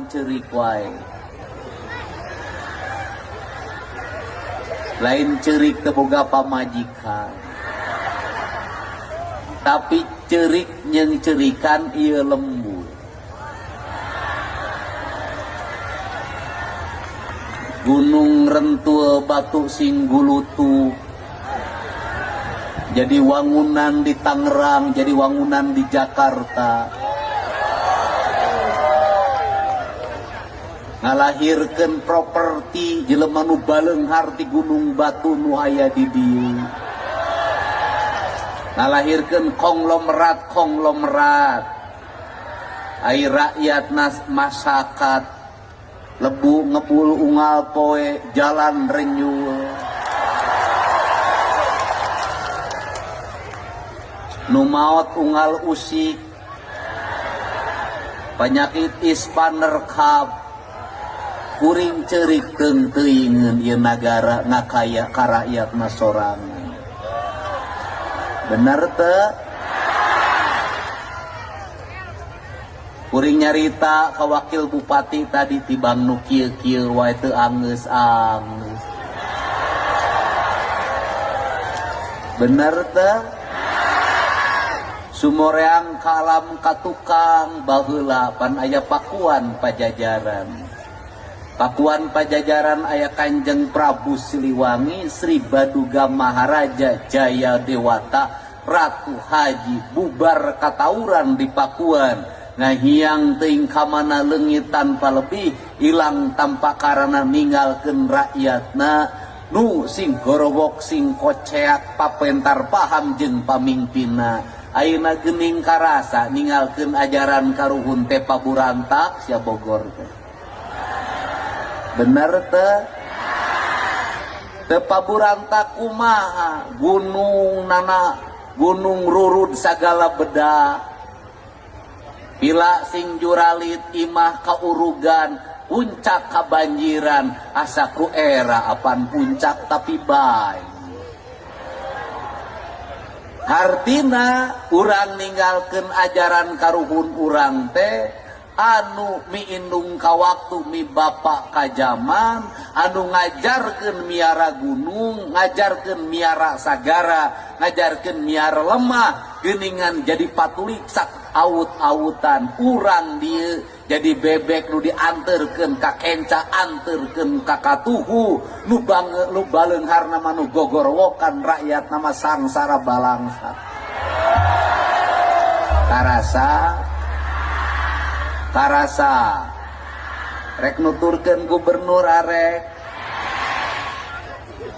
ceurik wae. Lain ceurik teu boga pamajikan, tapi ceurik jeung ceurikan ieu lembur. Gunung rentul batu sing gulutu, jadi wangunan di Tangerang, jadi wangunan di Jakarta. Ngalahirkeun properti jelema nu baleunghar ti Gunung Batu nu aya di dieu. Ngalahirkeun konglomerat konglomerat. Ai rakyat nas masyarakat lebu ngebul unggal poe jalan renyul. Nu maot unggal usik, penyakit ispanerkab. Kuring ceurik teung-teuingeun ieu nagara ngakaya ka rakyatna sorangan. Bener teu? Kuring nyarita ka wakil bupati tadi tibang nu kieu-kieu wae teu anggeus-anggeus. Bener teu? Sumoreang ka alam ka tukang baheula pan aya Pakuan Pajajaran. Pakuan Pajajaran aya Kanjeng Prabu Siliwangi, Sri Baduga Maharaja Jaya Dewata, Ratu Haji bubar katauran di Pakuan. Ngahiang teuing ka mana leungit tanpa lebih, ilang tanpa karana ninggalkeun rakyatna nu sing gorowok sing koceak papentar paham jeung pamingpinna. Ayeuna geuning karasa ninggalkeun ajaran karuhun teh paburantak sia Bogor teh. Bener teh? Teu paburantak kumaha? Gunung nana, gunung rurud sagala beda. Pila sing juralit imah kaurugan, puncak kabanjiran, asa ku era apan puncak tapi bae. Hartina urang ninggalkeun ajaran karuhun urang teh anu miindung ka waktu mi bapak ka zaman, anu ngajarkeun miara gunung, ngajarkeun miara sagara, ngajarkeun miara lemah, geuningan jadi patulik sak awut-awutan. Urang dieu jadi bebek nu dianterkeun ka kenca, anterkeun ka katuhu, nu bange nu baleungharna mah nu gogorwokan rakyat nama sangsara balangsa. Karasa karasa rek nuturkeun gubernur arek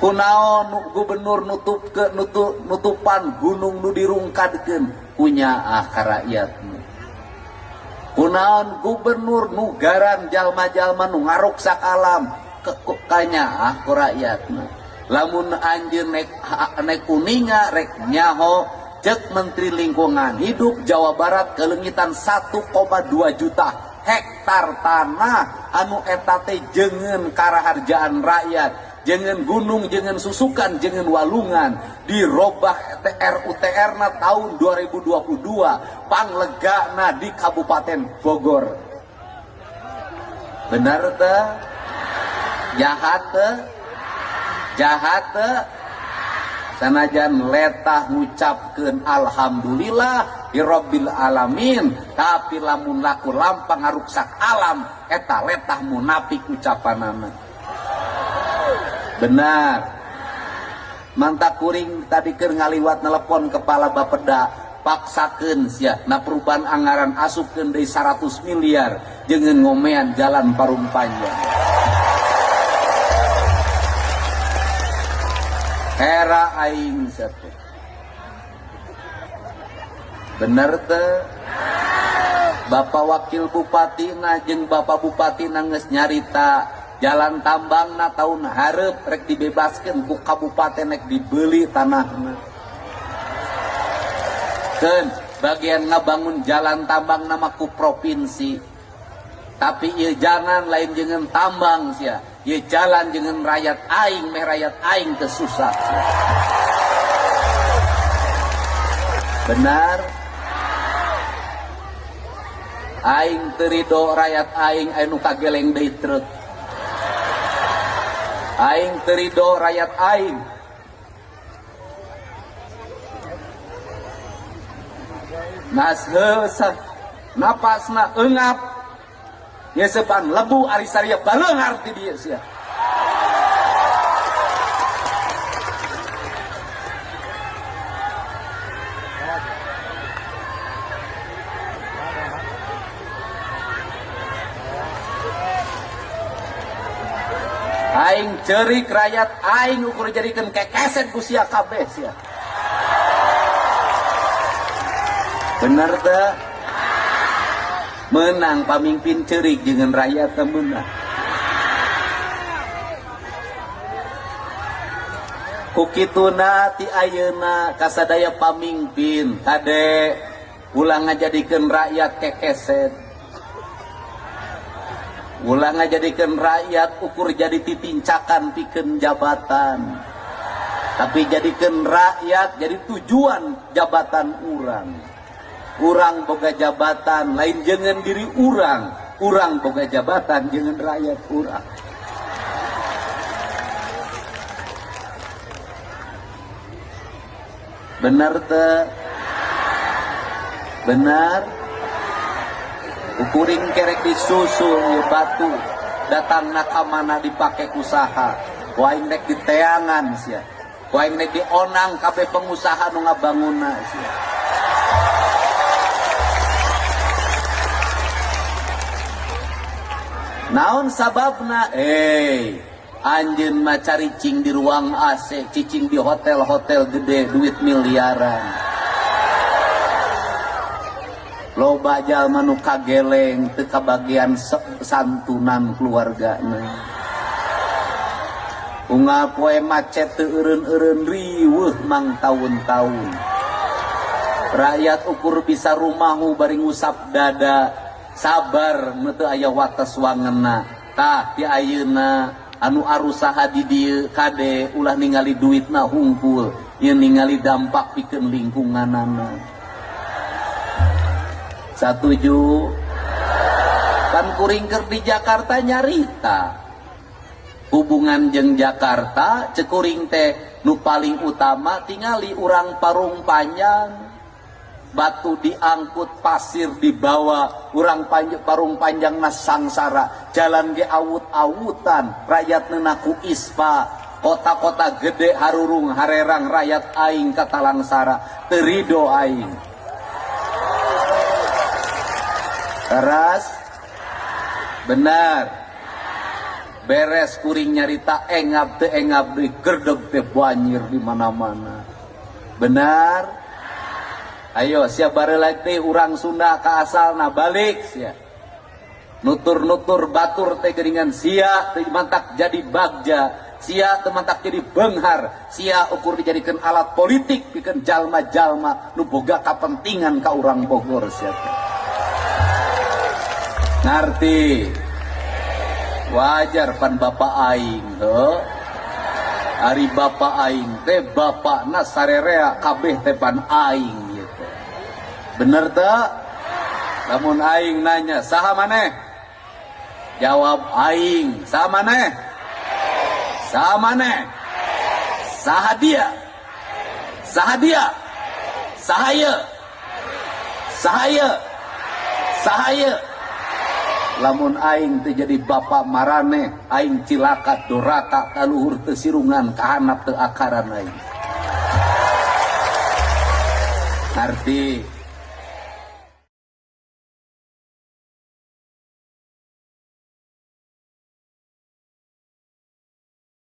kunaon gubernur nutupkeun nutupan gunung nu dirungkadkeun kunyaah ka rakyatna. Kunaon gubernur nu garan jalma-jalma nu ngaruksak alam kanyaah ku rakyatna. Lamun anjeun nek uninga rek nyaho cek Menteri Lingkungan Hidup Jawa Barat keleungitan 1,2 juta hektar tanah anu eta teh jeungeun karaharjaan rakyat, jeungeun gunung, jeungeun susukan, jeungeun walungan, dirobah RUTR na tahun 2022 panglegana di Kabupaten Bogor. Bener teh? Jahat teh? Jahat teh? Sanajan letah ngucapkeun alhamdulillah birabbil alamin, tapi lamun laku lampang ngaruksak alam eta letah munafik ucapanana. Benar. Mantap kuring tadi keur ngaliwat telepon kepala Bapeda, paksakeun sia na perubahan anggaran asupkeun deui 100 miliar jeung ngomean jalan Parung Panjang. Era aing satu. Bener teu? Bapak Wakil Bupati na jeung Bapak Bupati na geus nyarita jalan tambang na tahun hareup rek dibebaskeun ku kabupaten rek dibeli tanahna. Keun bagian ngabangun jalan tambang nama ku provinsi. Tapi ieu jangan lain jeung tambang sia. Ieu jalan jeung rakyat aing meh rakyat aing teu susah. Benar? Aing teu rido rakyat aing anu kageleng deui truk. Aing teu rido rakyat aing. Nas napasna eungap. Nyesepan lebu ari saria baleungar ti dieu sia. Aing cerik rakyat aing ukur jadikeun kekeset ku sia kabeh sia. Bener teu? Menang pamimpin cerik jeung rakyat teu meunang. Ku kituna ti ayeuna kasadaya pamimpin kade ulah ngajadikeun rakyat kekeset. Ulah ngajadikeun rakyat ukur jadi titincakan pikeun jabatan. Tapi jadikeun rakyat jadi tujuan jabatan urang. Urang boga jabatan lain jangan diri urang, urang boga jabatan jangan rakyat urang. Benar teu? Benar? Ukuring kerek disusul ieu batu datangna ka mana dipake usaha. Ku aing rek diteangan sia. Ku aing rek dionang kabeh pengusaha nu ngabangunna sia. Naon sababna? Anjeun mah caricing di ruang AC, cicing di hotel-hotel gede, duit miliaran. Loba jalma nu kageleng teu kabagian santunan keluargana. Unggal poe macet teu eureun-eureun riweuh mang taun-taun. Rakyat ukur bisa rumahu bari ngusap dada. Sabar nu teu aya wates wangena. Tah ti ayeuna anu arusaha di dieu kade ulah ningali duitna hungkul, ieu ningali dampak pikeun lingkunganana. Satuju? Pan kuring keur di Jakarta nyarita hubungan jeung Jakarta ceuk kuring teh nu paling utama tingali urang Parung Panjang. Batu diangkut, pasir dibawa, urang Parung Panjang na sangsara, jalan ge awut-awutan, rakyat nenaku ispa, kota-kota gede harurung harerang rakyat aing katalangsara, teu rido aing. Teras? Benar. Beres kuring nyarita engap teu engap deui gerdeg teh banjir di mana-mana. Benar? Ayo siap barelek teh urang Sunda ka asalna balik sia. Nutur-nutur batur teh geuningan sia teh mantak jadi bagja, sia teh mantak jadi beunghar, sia ukur dijadikeun alat politik pikeun jalma-jalma nu boga kapentingan ka urang Bogor sia teh. Ngarti? Wajar pan bapak aing heuh. Ari bapak aing teh bapakna sarerea kabeh teh pan aing. Bener teu? Lamun aing nanya, saha maneh? Jawab aing, saha maneh? Saha maneh? Saha dia? Saha dia? Saha ieu? Saha ieu? Saha ieu? Lamun aing teu jadi bapak maraneh, aing cilaka doraka kaluhur teu sirungan kahanap teu akaran aing. Ngarti?